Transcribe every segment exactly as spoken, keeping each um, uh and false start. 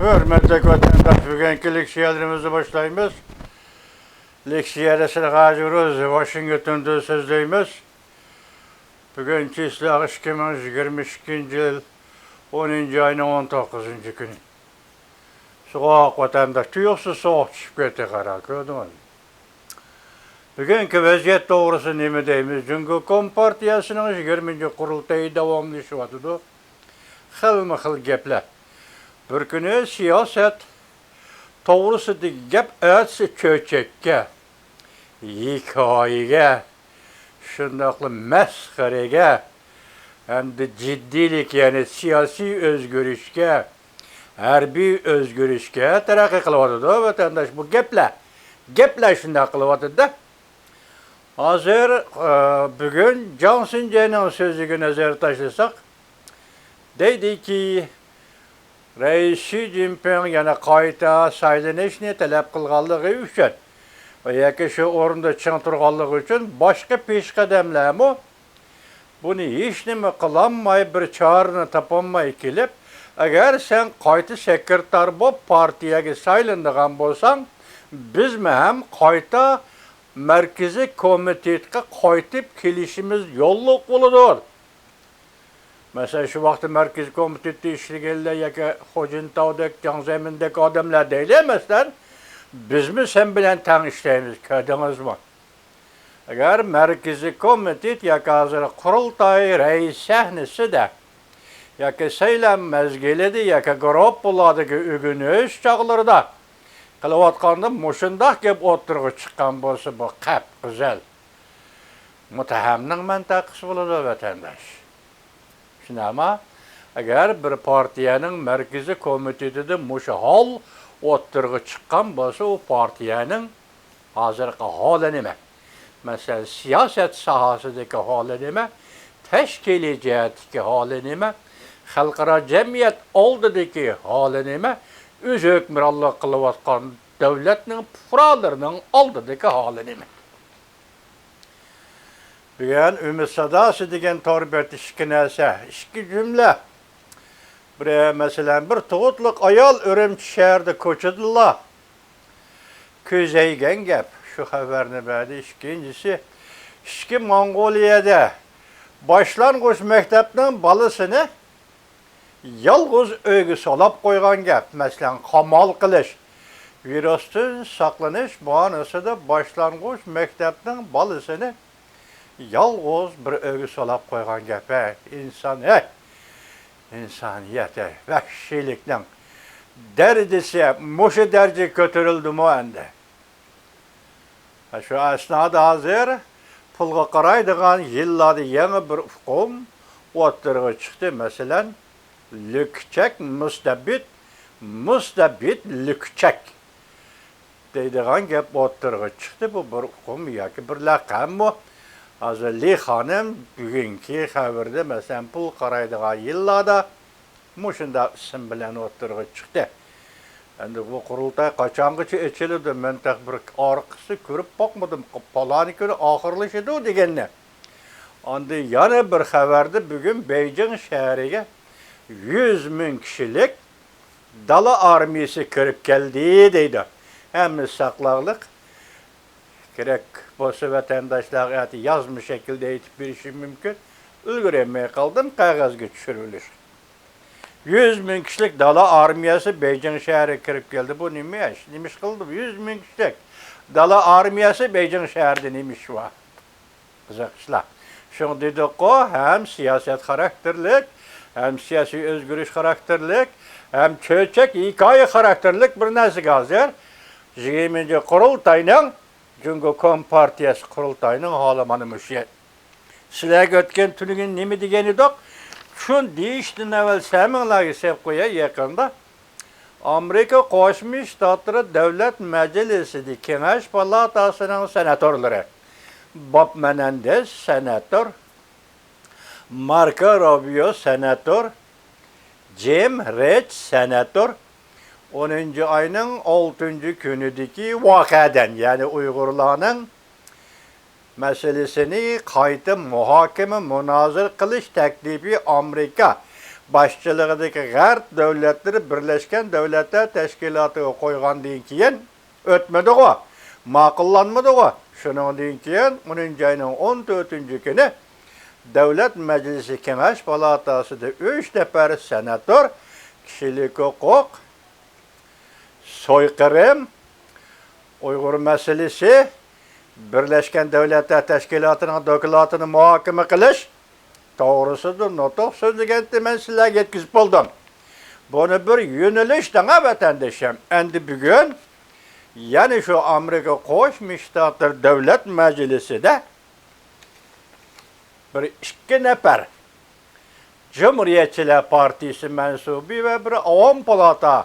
ھۆرمەتلىك ۋەتەنداش، بۈگۈنكى لېكسىيەلىرىمىزنى باشلايمىز. لېكسىيەدە سىلەرگە ھازىر ۋاشىنگتوندىن سۆزلەيمىز. بۈگۈن چىسلا ئىككى مىڭ يىگىرمە ئىككىنچى يىل ئونىنچى ئاينىڭ ئون توققۇزىنچى كۈنى. سوغۇق ۋەتەنداش، تۇيۇقسىز سوغۇق چۈشۈپ كەتتى، قارا، كۆردۈڭمۇ؟ بۈگۈنكى ۋەزىيەت توغرىسىدا نېمە دەيمىز؟ جۇڭگو كومپارتىيەسىنىڭ يىگىرمىنچى قۇرۇلتىيى داۋاملىشىۋاتىدۇ. خىلمۇ خىل گەپلەر. بىر كۈنى سىياسەت توغرىسىدىكى گەپ، ئەتىسى چۆچەككە، ھېكايىگە، شۇنداقلا مەسخىرىگە، ھەمدە جىددىيلىك، يەنى سىياسىي ئۆزگىرىشكە، ھەربىي ئۆزگىرىشكە تەرەققىي قىلىۋاتىدۇ، ۋەتەنداش. بۇ گەپلەر، گەپلەر شۇنداق قىلىۋاتىدۇ-دە. ھازىر، ئە، بۈگۈن جاڭ سىنجەينىڭ سۆزىگە نەزەر تاشلىساق، دەيدىكى، رەئىس شى جىنپىڭ يەنە قايتا سايلىنىشنى تەلەپ قىلغانلىقى ئۈچۈن ۋە ياكى شۇ ئورنىدا چىڭ تۇرغانلىقى ئۈچۈن باشقا پېشقەدەملەرمۇ بۇنى ھېچنېمە قىلالماي، بىر چارىنى تاپالماي كېلىپ، ئەگەر سەن قايتا سېكرېتار بولۇپ پارتىيەگە سايلىنىدىغان بولساڭ، بىزمۇ ھەم قايتا مەركىزىي كومىتېتقا قايتىپ كېلىشىمىز يوللۇق بولىدۇ. مەسىلەن، شۇ ۋاقىتتا مەركىزىي كومىتېتتا ئىشلىگەنلەر ياكى خۇجىنتاۋدەك، جياڭ زېمىندەك ئادەملەر دەيلى، مەسىلەن، بىزمۇ سەن بىلەن تەڭ ئىشلەيمىز، كۆردىڭىزمۇ؟ ئەگەر مەركىزىي كومىتېت ياكى ھازىر قۇرۇلتاي رەئىس سەھنىسىدە ياكى سەيلەم مەزگىلىدە ياكى گۇرۇپپىلاردىكى ئۆگىنىش چاغلىرىدا قىلىۋاتقاندا مۇشۇنداق گەپ ئوتتۇرىغا چىققان بولسا، بۇ قەپقىزەل مۇتتەھەمنىڭ مەنتىقىسى بولىدۇ، ۋەتەنداش. شۇنداقمۇ؟ ئەگەر بىر پارتىيەنىڭ مەركىزىي كومىتېتىدا مۇشۇ ھال ئوتتۇرىغا چىققان بولسا، ئۇ پارتىيەنىڭ ھازىرقى ھالى نېمە؟ مەسىلەن، سىياسەت ساھەسىدىكى ھالى نېمە؟ تەشكىلىي جەھەتتىكى ھالى نېمە؟ خەلقئارا جەمئىيەت ئالدىدىكى ھالى نېمە؟ ئۆزى ھۆكۈمرانلىق قىلىۋاتقان دۆلەتنىڭ پۇقرالىرىنىڭ ئالدىدىكى ھالى نېمە؟ بۈگۈن ئۈمىد ساداسى دېگەن تور بەتتە ئىككى نەرسە، ئىككى جۈملە. بىرى، مەسىلەن، بىر تۇغۇتلۇق ئايال ئۈرۈمچى شەھىرىدە كوچىدىلا كۆزەيگەن گەپ، شۇ خەۋەرنى بەردى. ئىككىنچىسى، ئىچكى موڭغۇلىيەدە باشلانغۇچ مەكتەپنىڭ بالىسىنى يالغۇز ئۆيگە سولاپ قويغان گەپ، مەسىلەن، قامال قىلىش، ۋىرۇستىن ساقلىنىش باھانىسىدا باشلانغۇچ مەكتەپنىڭ بالىسىنى يالغۇز بىر ئۆيگە سولاپ قويغان گەپ. ھەي، ئىنسان، ھەي، ئىنسانىيەت، ھەي، ۋەھشىيلىكنىڭ دەرىجىسى مۇشۇ دەرىجىگە كۆتۈرۈلدىمۇ ئەمدى؟ شۇ ئەسنادا ھازىر پۇلغا قارايدىغان يىللاردا يېڭى بىر ئۇقۇم ئوتتۇرىغا چىقتى. مەسىلەن، لۈكچەك مۇستەبىت، مۇستەبىت لۈكچەك دەيدىغان گەپ ئوتتۇرىغا چىقتى. بۇ بىر ئۇقۇم ياكى بىر لەقەممۇ؟ ھازىر لى خانىم بۈگۈنكى خەۋىرىدە، مەسىلەن، پۇل قارايدىغان يىللاردا مۇشۇنداق ئىسىم بىلەن ئوتتۇرىغا چىقتى. ئەمدى بۇ قۇرۇلتاي قاچانغىچە ئېچىلىدۇ؟ مەن تېخى بىر ئارقىسى كۆرۈپ باقمىدىم. پالانى كۈنى ئاخىرلىشىدۇ دېگەننى. ئاندىن يەنە بىر خەۋەردە بۈگۈن بېيجىڭ شەھىرىگە يۈز مىڭ كىشىلىك دالا ئارمىيىسى كىرىپ كەلدى دەيدۇ. ھەممىسى ساقلاقلىق. كېرەك بولسا ۋەتەنداشلارغا ئەتە يازما شەكىلدە ئېيتىپ بېرىشىم مۇمكىن. ئۈلگۈرەلمەي قالدىم قەغەزگە چۈشۈرۈۋېلىش. يۈز مىڭ كىشىلىك دالا ئارمىيەسى بېيجىڭ شەھىرىگە كىرىپ كەلدى. بۇ نېمە ئىش؟ نېمە ئىش قىلدى؟ يۈز مىڭ كىشىلىك دالا ئارمىيەسى بېيجىڭ شەھىرىدە نېمە ئىش بار؟ قىزىق ئىشلار. شۇڭا دېدۇققۇ، ھەم سىياسەت خاراكتېرلىك، ھەم سىياسىي ئۆزگىرىش خاراكتېرلىك، ھەم چۆچەك ھېكايە خاراكتېرلىك بىر نەرسىگە ھازىر يىگىرمىنچى قۇرۇلتاينىڭ، جۇڭگو كومپارتىيەسى قۇرۇلتاينىڭ ھالى مانا مۇشۇ. سىلەرگە ئۆتكەن تۈنۈگۈن نېمە دېگەن ئىدۇق؟ شۇنى دېيىشتىن ئەۋۋەل سەمىڭلارگە سېلىپ قوياي يېقىندا. ئامېرىكا قوشما شتاتلىرى دۆلەت مەجلىسىدە كېڭەش پالاتاسىنىڭ سېناتورلىرى، بوب مېنېندېز سېناتور، ماركو روبىيو سېناتور، جىم رىچ سېناتور ئونىنچى ئاينىڭ ئالتىنچى كۈنىدىكى ۋەقەدىن، يەنى ئۇيغۇرلارنىڭ مەسىلىسىنى قايتا مۇھاكىمە، مۇنازىرە قىلىش تەكلىپى ئامېرىكا باشچىلىقىدىكى غەرب دۆلەتلىرى بىرلەشكەن دۆلەتلەر تەشكىلاتىغا قويغاندىن كېيىن ئۆتمىدىغۇ، ماقۇللانمىدىغۇ. شۇنىڭدىن كېيىن ئونىنچى ئاينىڭ ئون تۆتىنچى كۈنى دۆلەت مەجلىسى كېڭەش پالاتاسىدا ئۈچ نەپەر سېناتور كىشىلىك ھوقۇق، سويقىرىم، ئۇيغۇر مەسىلىسى، بىرلەشكەن دۆلەتلەر تەشكىلاتىنىڭ دوكلاتىنى مۇھاكىمە قىلىش توغرىسىدا نۇتۇق سۆزلىگەنتى مەن سىلەرگە يەتكۈزۈپ بولدۇم. بۇنى بىر يۆنىلىش دەڭە، ۋەتەندىشىم. ئەمدى بۈگۈن يەنە شۇ ئامېرىكا قوشما شتاتلىرى دۆلەت مەجلىسىدە بىر ئىككى نەپەر جۇمھۇرىيەتچىلەر پارتىيىسى مەنسۇبى ۋە بىر ئاۋام پالاتا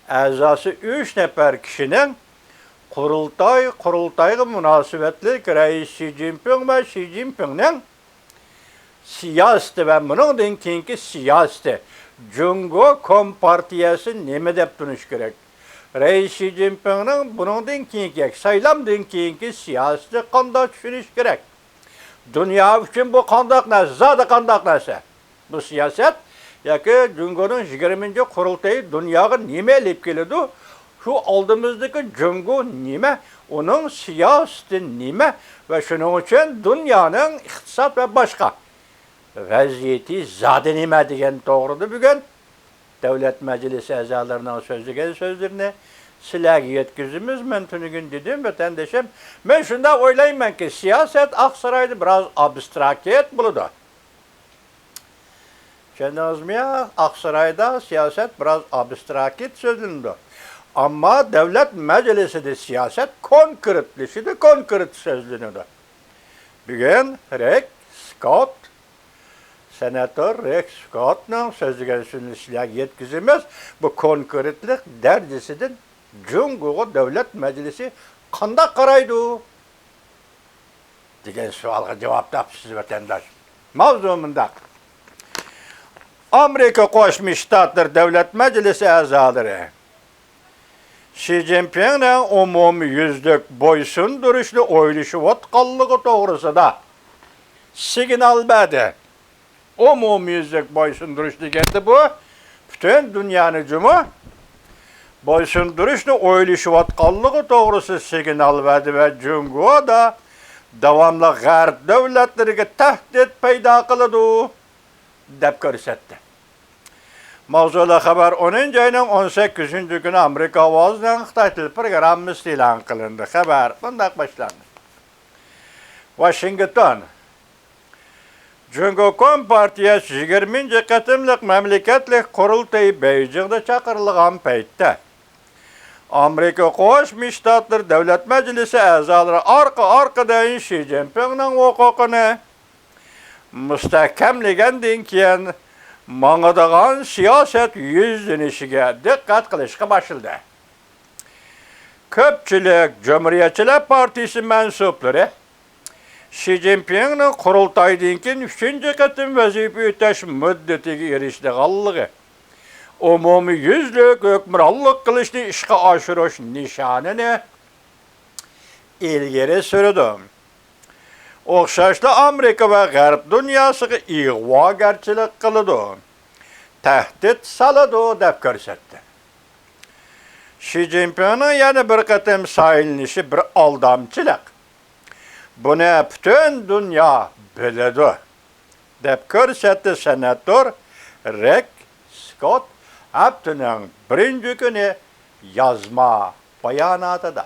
ئەزاسى ئۈچ نەپەر كىشىنىڭ قۇرۇلتاي، قۇرۇلتايغا مۇناسىۋەتلىك رەئىس شى جىنپىڭ ۋە شى جىنپىڭنىڭ سىياسىتى ۋە بۇنىڭدىن كېيىنكى سىياسىتى، جۇڭگو كومپارتىيەسى نېمە دەپ تونۇش كېرەك؟ رەئىس شى جىنپىڭنىڭ بۇنىڭدىن كېيىنكى، سايلامدىن كېيىنكى سىياسىتى قانداق چۈشىنىش كېرەك؟ دۇنيا ئۈچۈن بۇ قانداق نەرسە؟ زادى قانداق نەرسە؟ بۇ سىياسەت ياكى جۇڭگونىڭ يىگىرمىنچى قۇرۇلتىيى دۇنياغا نېمە ئېلىپ كېلىدۇ؟ شۇ ئالدىمىزدىكى جۇڭگو نېمە؟ ئۇنىڭ سىياسىتى نېمە؟ ۋە شۇنىڭ ئۈچۈن دۇنيانىڭ ئىقتىساد ۋە باشقا ۋەزىيىتى زادى نېمە دېگەن توغرىدا بۈگۈن دۆلەت مەجلىسى ئەزالىرىنىڭ سۆزلىگەن سۆزلىرىنى سىلەرگە يەتكۈزىمىز. مەن تۈنۈگۈن دېدىم، ۋەتەندىشىم، مەن شۇنداق ئويلايمەنكى، سىياسەت ئاقسارايدا بىراز ئابستراكت بولىدۇ. چۈشەندىڭىزمۇ يا؟ ئاقسارايدا سىياسەت بىراز ئابستراكت سۆزلىنىدۇ. ئەمما دۆلەت مەجلىسىدە سىياسەت كونكرېتلىشىدۇ، كونكرېت سۆزلىنىدۇ. بۈگۈن رېك سكوت، سېناتور رېك سكوتنىڭ سۆزلىگەن سۆزىنى سىلەرگە يەتكۈزىمىز. بۇ كونكرېتلىق دەرىجىسىدىن جۇڭگوغا دۆلەت مەجلىسى قانداق قارايدۇ؟ دېگەن سوئالغا جاۋاب تاپىسىز، ۋەتەنداش. ماۋزۇ مۇنداق. ئامېرىكا قوشما شتاتلىرى دۆلەت مەجلىسى ئەزالىرى شى جىنپىڭنىڭ ئومۇميۈزلۈك بويسۇندۇرۇشنى ئويلىشىۋاتقانلىقى توغرىسىدا سىگنال بەردى. ئومۇميۈزلۈك بويسۇندۇرۇش دېگەندە بۇ پۈتۈن دۇنيانى جۇمۇ بويسۇندۇرۇشنى ئويلىشىۋاتقانلىقى توغرىسىدا سىگنال بەردى ۋە جۇڭگودا داۋاملىق غەرب دۆلەتلىرىگە تەھدىت پەيدا قىلىدۇ، دەپ كۆرسەتتى. ماۋزۇلۇق خەۋەر ئونىنچى ئاينىڭ ئون سەككىزىنچى كۈنى ئامېرىكا ئاۋازىنىڭ خىتاي تىل پروگراممىسىدا ئېلان قىلىندى. خەۋەر مۇنداق باشلاندى. ۋاشىنگتون. جۇڭگو كومپارتىيەسى يىگىرمىنچى قېتىملىق مەملىكەتلىك قۇرۇلتىيى بېيجىڭدا چاقىرىلغان پەيتتە، ئامېرىكا قوشما شتاتلىرى دۆلەت مەجلىسى ئەزالىرى ئارقا-ئارقىدىن شى جىنپىڭنىڭ ھوقۇقىنى مۇستەھكەملىگەندىن كېيىن، ماڭىدىغان سىياسەت يۈزلىنىشىگە دىققەت قىلىشقا باشلىدى. كۆپچىلىك جۇمھۇرىيەتچىلەر پارتىيىسى مەنسۇپلىرى شى جىنپىڭنىڭ قۇرۇلتايدىن كېيىن ئۈچىنچى قېتىم ۋەزىپە ئۆتەش مۇددىتىگە ئېرىشىدىغانلىقى، ئومۇميۈزلۈك ھۆكۈمرانلىق قىلىشنى ئىشقا ئاشۇرۇش نىشانىنى ئىلگىرى سۈرىدۇ. ئوخشاشلا ئامېرىكا ۋە غەرب دۇنياسىغا ئىغۋاگەرچىلىك قىلىدۇ، تەھدىت سالىدۇ، دەپ كۆرسەتتى. شى جىنپىڭنىڭ يەنە بىر قېتىم سايلىنىشى بىر ئالدامچىلىق. بۇنى پۈتۈن دۇنيا بىلىدۇ، دەپ كۆرسەتتى سېناتور رېك سكوت ھەپتىنىڭ بىرىنچى كۈنى يازما باياناتىدا.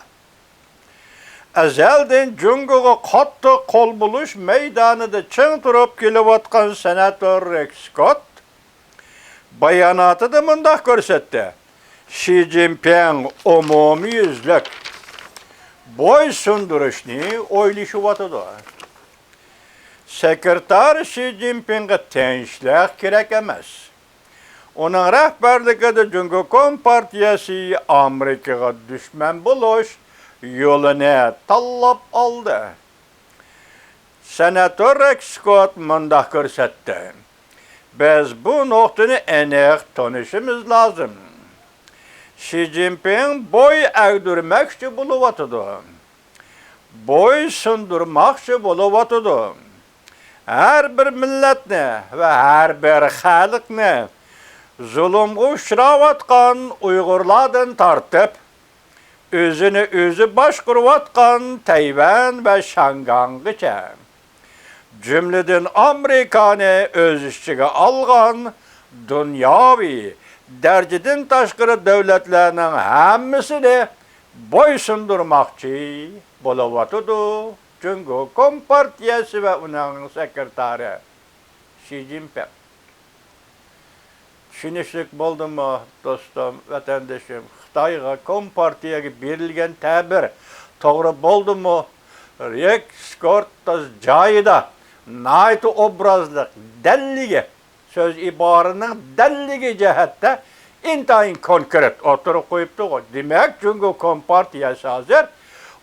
ئەزەلدىن جۇڭگوغا قاتتىق قول بولۇش مەيدانىدا چىڭ تۇرۇپ كېلىۋاتقان سېناتور رېك سكوت باياناتىدا مۇنداق كۆرسەتتى: شى جىنپىڭ ئومۇميۈزلۈك بويسۇندۇرۇشنى ئويلىشىۋاتىدۇ. سېكرېتار شى جىنپىڭغا تىنچلىق كېرەك ئەمەس. ئۇنىڭ رەھبەرلىكىدە جۇڭگو كومپارتىيەسى ئامېرىكىغا دۈشمەن بولۇش يولىنى تاللاپ ئالدى. سېناتور رېك سكوت مۇنداق كۆرسەتتى: بىز بۇ نۇقتىنى ئېنىق تونۇشىمىز لازىم. شى جىنپىڭ بوي ئەگدۈرمەكچى بولۇۋاتىدۇ. بوي سۇندۇرماقچى بولۇۋاتىدۇ. ھەر بىر مىللەتنى ۋە ھەر بىر خەلقنى زۇلۇمغا ئۇچراۋاتقان ئۇيغۇرلاردىن تارتىپ، ئۆزىنى ئۆزى باشقۇرۇۋاتقان تەيۋەن ۋە شياڭگاڭغىچە، جۈملىدىن ئامېرىكانى ئۆز ئىچىگە ئالغان دۇنياۋى دەرىجىدىن تاشقىرى دۆلەتلەرنىڭ ھەممىسىنى بويسۇندۇرماقچى بولۇۋاتىدۇ جۇڭگو كومپارتىيەسى ۋە ئۇنىڭ سېكرېتارى شى جىنپىڭ. چۈشىنىشلىك بولدىمۇ، دوستۇم، ۋەتەندىشىم؟ خىتايغا، كومپارتىيەگە بېرىلگەن تەبىر توغرا بولدىمۇ؟ رېكس سكوت جايىدا، ناھايىتى ئوبرازلىق، دەللىگى، سۆز ئىبارىنىڭ دەللىگى جەھەتتە ئىنتايىن كونكرېت ئوتتۇرىغا قويۇپتۇ. دېمەك، جۇڭگو كومپارتىيەسى ھازىر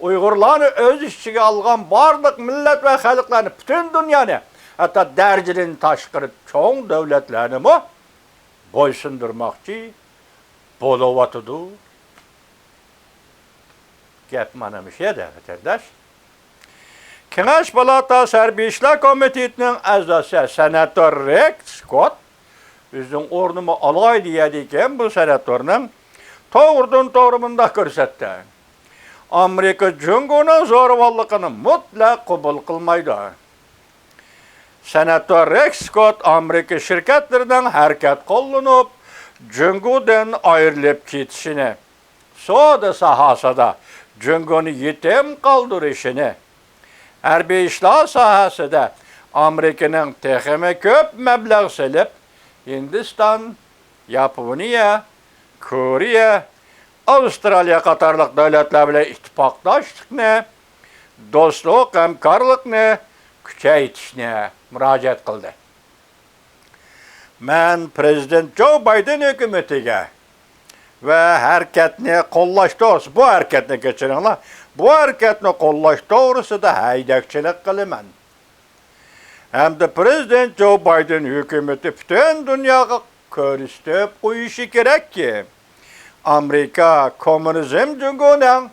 ئۇيغۇرلارنى ئۆز ئىچىگە ئالغان بارلىق مىللەت ۋە خەلقلەرنى، پۈتۈن دۇنيانى، ھەتتا دەرىجىدىن تاشقىرى چوڭ دۆلەتلەرنىمۇ بويسۇندۇرماقچى بولۇۋاتىدۇ. گەپ مانا مۇشۇ يەردە، ۋەتەنداش. كېڭەش پالاتاسى ھەربىي ئىشلار كومىتېتىنىڭ ئەزاسى سېناتور رېكس سكوت ئۆزىنىڭ ئورنىمۇ ئالاي دېيەدىكەن، بۇ سېناتورنىڭ توغرىدىن توغرا مۇنداق كۆرسەتتى: ئامېرىكا جۇڭگونىڭ زورىۋاللىقىنى مۇتلەق قوبۇل قىلمايدۇ. سېناتور رېكس سكوت ئامېرىكا شىركەتلىرىنىڭ ھەرىكەت قوللىنىپ، جۇڭگودىن ئايرىلىپ كېتىشىنى، سودا ساھەسىدە جۇڭگونى يېتىم قالدۇرۇشىنى، ھەربىي ئىشلار ساھەسىدە ئامېرىكىنىڭ تېخىمۇ كۆپ مەبلەغ سېلىپ، ھىندىستان، ياپونىيە، كورېيە، ئاۋسترالىيە قاتارلىق دۆلەتلەر بىلەن ئىتتىپاقداشلىقنى، دوستلۇق ھەمكارلىقنى كۈچەيتىشنى مۇراجىئەت قىلدى. مەن پىرېزىدېنت جو بايدېن ھۆكۈمىتىگە ۋە ھەرىكەتنى قوللاش توغرىسى، بۇ ھەرىكەتنى كەچۈرۈڭلار، بۇ ھەرىكەتنى قوللاش توغرىسىدا ھەيدەكچىلىك قىلىمەن. ھەمدە پىرېزىدېنت جو بايدېن ھۆكۈمىتى پۈتۈن دۇنياغا كۆرسىتىپ قويۇشى كېرەككى، ئامېرىكا كوممۇنىزم جۇڭگونىڭ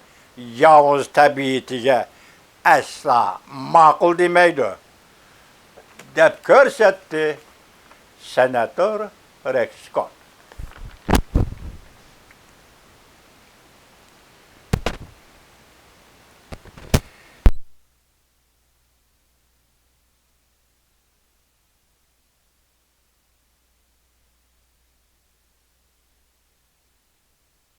ياۋۇز تەبىئىتىگە ئەسلا ماقۇل دېمەيدۇ، دەپ كۆرسەتتى سېناتور رېكس سكوت.